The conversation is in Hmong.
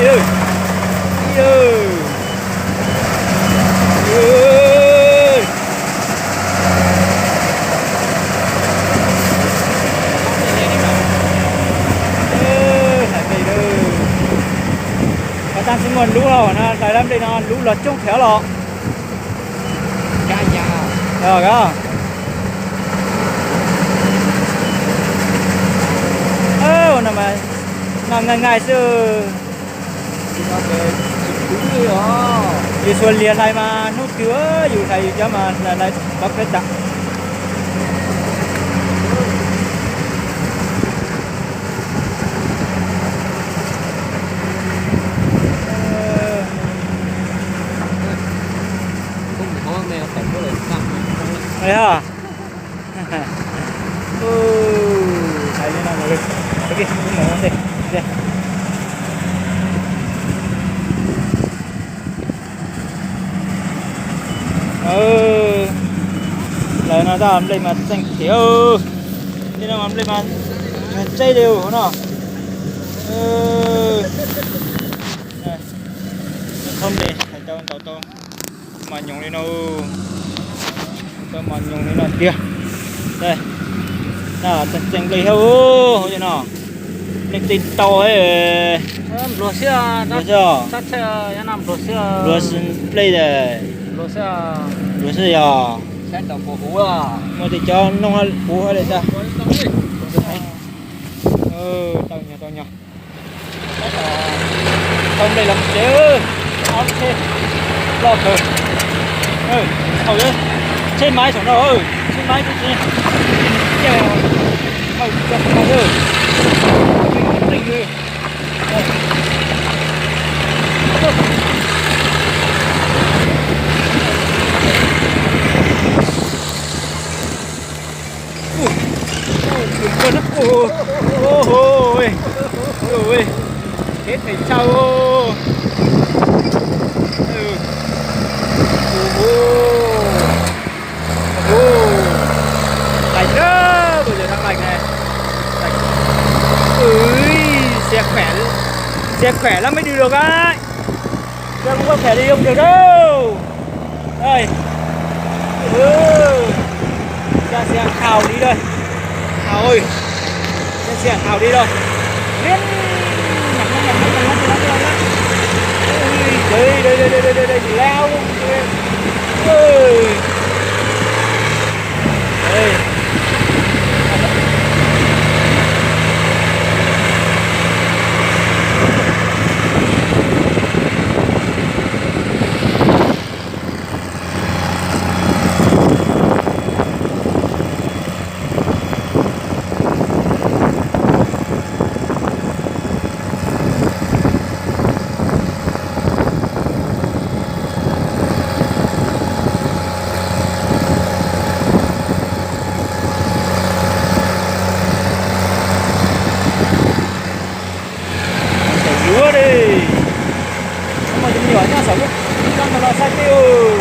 Hlais nplej, tab sis muaj lub no, hlais lab nplej no lub los coob thiab los. Ua no mas noj nqaij nqaij xwb. Yus xuas liag hlais mas hnub twg yus hlais yus cov mas hlais pov peb tam. Lawv no tab nplej mas txeeg thiab. Tej no mas nplej mas tseb li no. Thob nplej hais tau ntaus tau mas nyoos li no. Tau mas nyoos li no tiag. Txeeg txeeg nplej thiab no. Nplej tej tau. Nplej xwb, nplej xwb yog. Muaj tej cov noog puv li tas. Tau nyog, tau nyog. Tau nplej los mus tsev, ob tsheb loj kawg. Tsheb maib saum no, tsheb maib tub tsev. Caij, caij saum no, nplej. Ua, ua, ua, ua, ua, kev theem tshaj. Ua, ua, lais na, ua yog dab lais ne. Ui, xiav khuam, xiav khuam lab meb dws lug kab. Coj kuv khuam li zoo kawg na. Xiav khaus li lawm. Khaus, xiav khaus li lawm. Ntxim yuav li. Muaj cov me nyuam nyob saum lub tsob ntoo no saib teb.